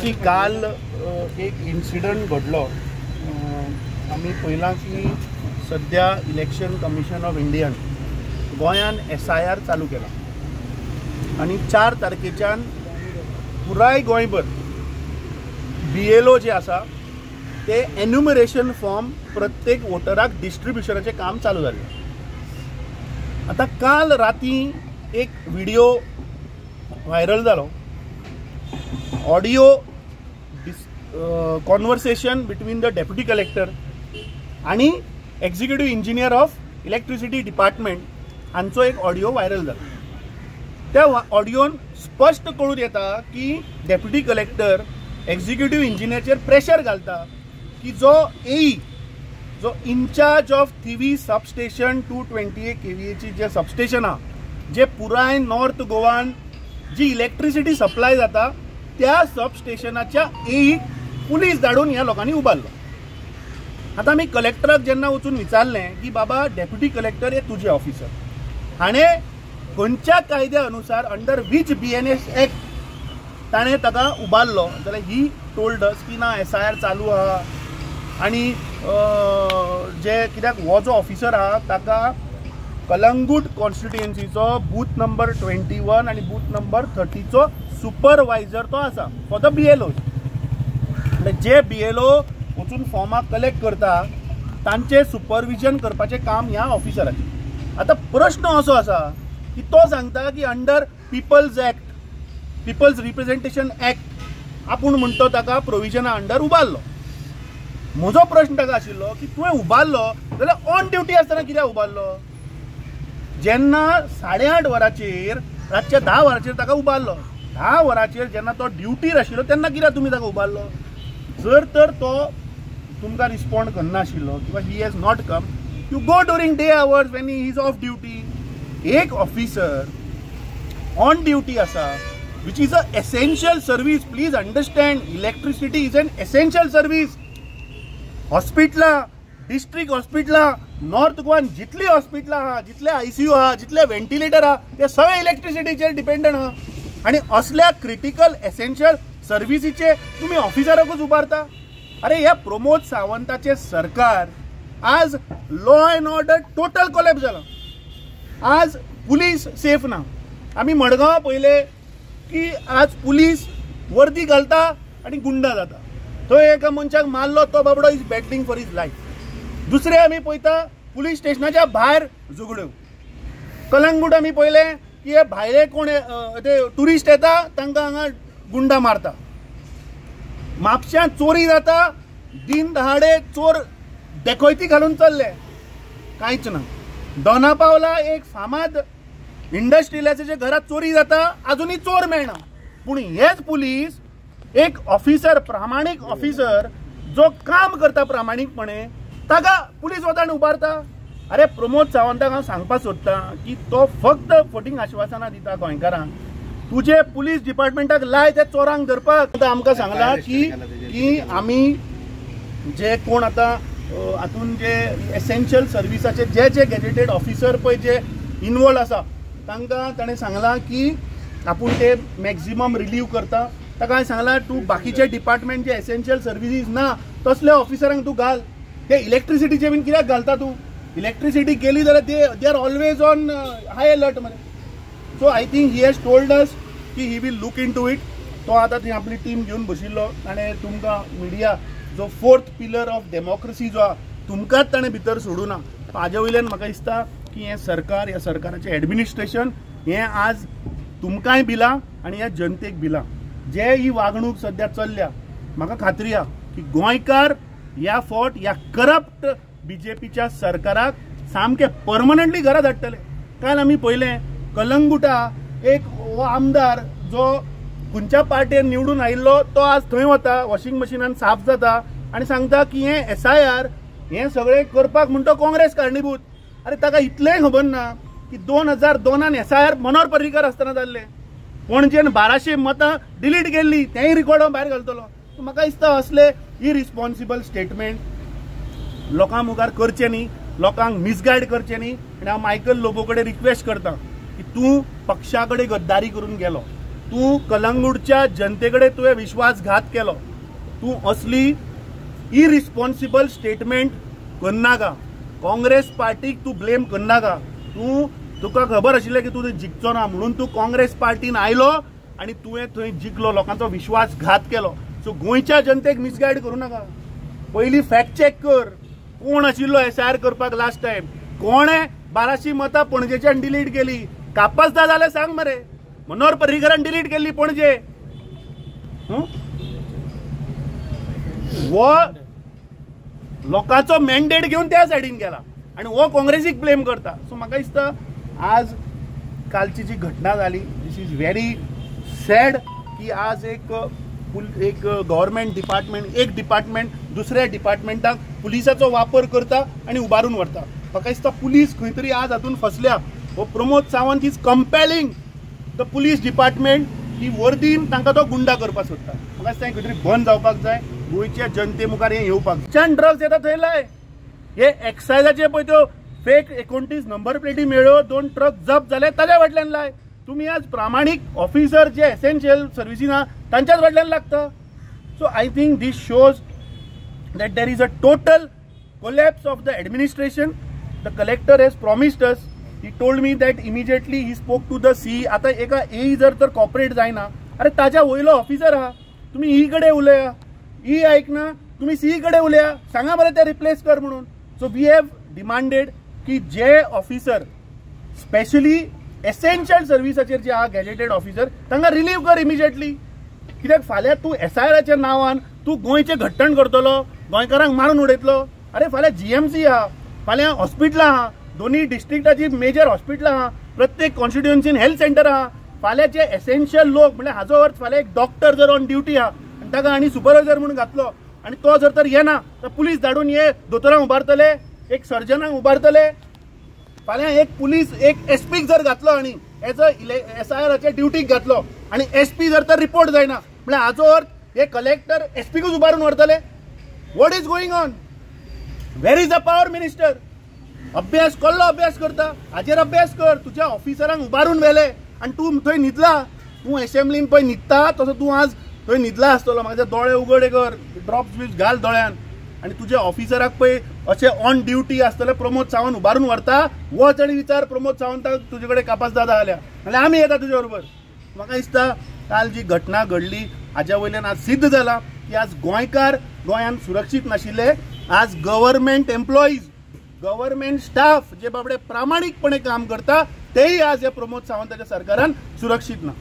C काल एक incident घडलो. आमी पळयलां की सद्या इलेक्शन कमिशन ऑफ इंडियान गोंयान SIR चालू केला आनी 4 तारखेच्यान पुराय गोंयभर BLO जे आसा ते एन्युमरेशन फॉर्म प्रत्येक वोटराक डिस्ट्रिब्युशनाचें काम चालू जालें. आतां काल राती एक व्हिडिओ व्हायरल जालो, audio conversation between the deputy collector आनी executive engineer of electricity department हांचो एक ऑडियो व्हायरल जालो. त्या ऑडियोन स्पश्ट कळून येता की डेप्युटी कलेक्टर एक्झिक्युटिव्ह इंजिनियरचेर प्रेशर घालता की जो एई जो incharge of Thivim substation 228 केवीएची जे सबस्टेशन आहा, जे पुराय नॉर्थ गोवान जी इलेक्ट्रिसिटी सप्लाय जाता त्या सबस्टेशनाच्या एईक पुलीस धाडून ह्या लोकांनी उबारलो. आतां आमी कलेक्टराक जेन्ना वचून विचारलें की बाबा डेप्युटी कलेक्टर हे तुजे ऑफिसर, हाणें खंयच्या कायद्या अनुसार अंडर which BNS act ताणें ताका उबारलो, जाल्यार ही टोल्ड अस की ना SIR चालू आहा आनी जे कित्याक हो जो ऑफिसर आहा ताका कलंगूट कॉन्स्टिट्युएन्सीचो बूथ नंबर 21 आनी बूथ नंबर 30चो सुपरवायजर तो आसा फॉर the BLO. म्हणजे जे BLO वचून फॉर्मां कलेक्ट करता तांचें सुपरविजन करपाचें काम ह्या ऑफिसराचें. आतां प्रश्न असो आसा की तो सांगता की under people's act, people's representation act आपूण म्हणतो ताका प्रोविजना अंडर उबारलो. म्हजो प्रश्न ताका आशिल्लो की तुवें उबारलो जाल्यार ऑन ड्युटी आसतना कित्याक उबारलो? जेन्ना 8:30 वरांचेर रातच्या 10 वरांचेर ताका उबारलो, 10 वरांचेर जेन्ना तो ड्युटीर आशिल्लो तेन्ना कित्याक तुमी ताका उबारलो? जर तर तो तुमकां रिस्पॉन्ड करनाशिल्लो किंवा he has not come, you go during day hours when he is off duty. एक ऑफिसर ऑन ड्युटी आसा, which is a essential service. Please understand, electricity is an essential service. हॉस्पिटलां, डिस्ट्रिक्ट हॉस्पिटलां, north गोवान जितली हॉस्पिटलां आहा, जितले ICU आहा, जितले व्हेंटिलेटर आहा, ते सगळे इलेक्ट्रिसिटीचेर डिपेंडंट आहा. आनी असल्या क्रिटिकल एसेन्शियल सर्विसीचे तुमी ऑफिसराकूच उबारता. अरे ह्या प्रमोद सावंताचे सरकार आज law and order total collapse जाला. आज पुलीस सेफ ना. आमी मडगांव पळयले की आज पुलीस वर्दी घालता आनी गुंडा जाता. थंय एका मनशाक मारलो तो बाबडो is battling for his life. दुसरें आमी पळयता पुलीस स्टेशनाच्या भायर झगड्यो. कलंगूट आमी पळयलें की हे भायले कोण ते ट्युरिस्ट येता तांकां हांगा गुंडा मारता. म्हापश्यां चोरी जाता, दिन दहाडे चोर डेकोयती घालून चल्ले, कांयच ना. दोना पावला एक फामाद इंडस्ट्रियलाच्या घरात चोरी जाता, अजुनूय चोर मेळना. पूण हेच पुलीस एक ऑफिसर, प्रामाणीक ऑफिसर जो काम करता प्रामाणीकपणे, ताका पुलीस वता आनी उबारता. अरे प्रमोद सावंताक हांव सांगपाक सोदतां की तो फक्त फटींग आश्वासनां दिता गोंयकारांक. तुजे पुलीस डिपार्टमेंटाक लाय त्या चोरांक धरपाक. आतां आमकां सांगलां की आमी जे कोण आतां हातून जे एसेन्शियल सर्विसाचे जे जे गॅजेटेड ऑफिसर पळय जे इनवॉल्व आसा तांकां ताणें सांगलां की आपूण ते मॅक्झिमम रिलीव करता. ताका हांवें सांगलां तूं बाकीचे डिपार्टमेंट जे एसेन्शियल सर्विसीस ना तसले ऑफिसरांक तूं घाल. ते इलेक्ट्रिसिटीचे बीन कित्याक घालता तूं? इलेक्ट्रिसिटी गेली जाल्यार they are always on high alert मरे. So I think he has told us की he will look into it. तो आतां थंय आपली टीम घेवन बशिल्लो. ताणें तुमकां मिडिया जो फोर्थ पिलर ऑफ डेमोक्रेसी जो आहा तुमकांच ताणें भितर सोडूं ना. हाजे वयल्यान म्हाका दिसता की हें सरकार, ह्या सरकाराचें एडमिनिस्ट्रेशन हें आज तुमकांय बिलां आनी ह्या जनतेक बिलां. जे ही वागणूक सद्या चल्ल्या म्हाका खात्री आहा की गोंयकार ह्या फावट ह्या करप्ट बीजेपीच्या सरकाराक सामकें परमनंटली घरा धाडटले. काल आमी पळयलें कलंगुटा एक हो आमदार जो खंयच्या पार्टेन निवडून आयिल्लो तो आज थंय वता, वॉशिंग मशिनान साफ जाता आनी सांगता की हें SIR हें सगळें करपाक म्हण तो काँग्रेस कारणीभूत. अरे ताका इतलेंय खबर ना की 2002 SIR Manohar Parrikar आसतना जाल्लें. पणजेन 1200 मतां डिलीट केल्ली, तेंय रिकॉर्ड हांव भायर घालतलो. म्हाका दिसता असले इरिस्पॉन्सिबल स्टेटमेंट लोकां मुखार करचें न्ही, लोकांक मिसगायड करचें न्ही. आनी हांव मायकल लोबो कडेन रिक्वेस्ट करता की तूं पक्षा कडेन गद्दारी करून गेलो, तूं कलंगूटच्या जनते कडेन तुवें विश्वासघात केलो. तूं असली इरिस्पॉन्सिबल स्टेटमेंट करनाका. काँग्रेस पार्टीक तूं ब्लेम करनाका. तूं तुका खबर आशिल्लें की तूं जिखचो ना म्हणून तूं काँग्रेस पार्टीन आयलो आनी तुवें थंय जिखलो, लोकांचो विश्वासघात केलो. सो गोंयच्या जनतेक मिसगायड करूं नाका. पयलीं फॅक्ट चॅक कर, कोण आशिल्लो एसआयआर करपाक लास्ट टायम, कोणें 1200 मतां पणजेच्यान डिलीट केली. कापसदा जाल्यार सांग मरे, मनोहर पर्रीकरान डिलीट केल्ली पणजे. हो लोकांचो मॅन्डेट घेवन त्या सायडीन गेला आनी हो काँग्रेसीक ब्लेम करता. सो म्हाका दिसता आज कालची जी घटना जाली, this is very sad की आज एक एक गव्हर्मेंट डिपार्टमेंट, एक डिपार्टमेंट दुसऱ्या डिपार्टमेंटाक पुलिसाचो वापर करता आनी उबारून व्हरता. म्हाका दिसता पुलीस खंय तरी आज हातून फसल्या. हो Pramod Sawant is compelling the police department ही वर्दीन तांकां तो गुंडा करपाक सोदता. म्हाका दिसता खंय तरी बंद जावपाक जाय. गोंयच्या जनते मुखार हें येवपाक जाय. ड्रग्स येता थंय लाय. हे एक्सायजाचे पळय त्यो फेक 29 नंबर प्लेटी मेळ्ळ्यो, 2 ट्रक जप्त जाले ताज्या फाटल्यान लाय. तुमी आज प्रामाणीक ऑफिसर जे एसेन्शियल सर्विसीन आहा तांच्याच फाटल्यान लागता. So I think this shows that there is a total collapse of the administration. The collector has promised us, he told me that immediately he spoke to the C. आतां एका ए जर तर cooperate जायना, अरे ताज्या वयलो ऑफिसर आहा, तुमी ई कडेन उलया, ई आयकना तुमी सी कडेन उलया, सांगा बरें ते रिप्लेस कर म्हणून. सो we have demanded की जे ऑफिसर स्पेशली एसेन्शियल सर्विसाचेर जे आहा गॅजेटेड ऑफिसर तांकां रिलीव कर इमिजिएटली. कित्याक फाल्यां तूं एसआयआराच्या नांवान तूं गोंयचें घट्टण करतलो, गोंयकारांक मारून उडयतलो. अरे फाल्यां जीएमसी आहा, फाल्यां हॉस्पिटलां आहा, दोनूय डिस्ट्रिक्टाची मेजर हॉस्पिटलां आहा, प्रत्येक कॉन्स्टिट्युएन्सीन हेल्थ सेंटर आहा. फाल्यां जे एसेन्शियल लोक म्हणल्यार हाजो अर्थ फाल्यां एक डॉक्टर जर ऑन ड्युटी आहा आनी ताका आनी सुपरवायजर म्हणून घातलो आनी तो जर तर येना तर पुलीस धाडून हे दोतोरांक उबारतले, एक सर्जनाक उबारतले. फाल्यां एक पुलीस एक एसपीक जर घातलो आनी एज अ एसआयआराच्या ड्युटीक घातलो आनी एसपी जर तर रिपोर्ट जायना म्हणल्यार हाजो अर्थ हे कलेक्टर एसपीकूच उबारून व्हरतले. What is going on? Where is the power minister? अभ्यास कसलो अभ्यास करता हाजेर अभ्यास कर. तुज्या ऑफिसरांक उबारून व्हेले आनी तूं थंय न्हिदला. तूं एसेंब्लीन पळय न्हिदता तसो तूं आज थंय न्हिदला आसतलो. म्हाका दोळे उगड कर, ड्रॉप्स बीप्स घाल दोळ्यान आनी तुज्या ऑफिसराक पळय अशें ऑन ड्युटी आसतले प्रमोद सावंत उबारून व्हरता. वच आनी विचार प्रमोद सावंताक तुजे कडेन कापासदादा जाल्या नाल्यार आमी येता तुजे बरोबर. म्हाका दिसता काल जी घटना घडली हाज्या वयल्यान आज सिद्ध जाला की आज गोंयकार गोंयांत सुरक्षीत नाशिल्ले. आज गव्हर्मेंट एम्प्लॉईज, गव्हर्मेंट स्टाफ जे बाबडे प्रामाणीकपणे काम करता तेही आज ह्या प्रमोद सावंताच्या सरकारान सुरक्षीत ना.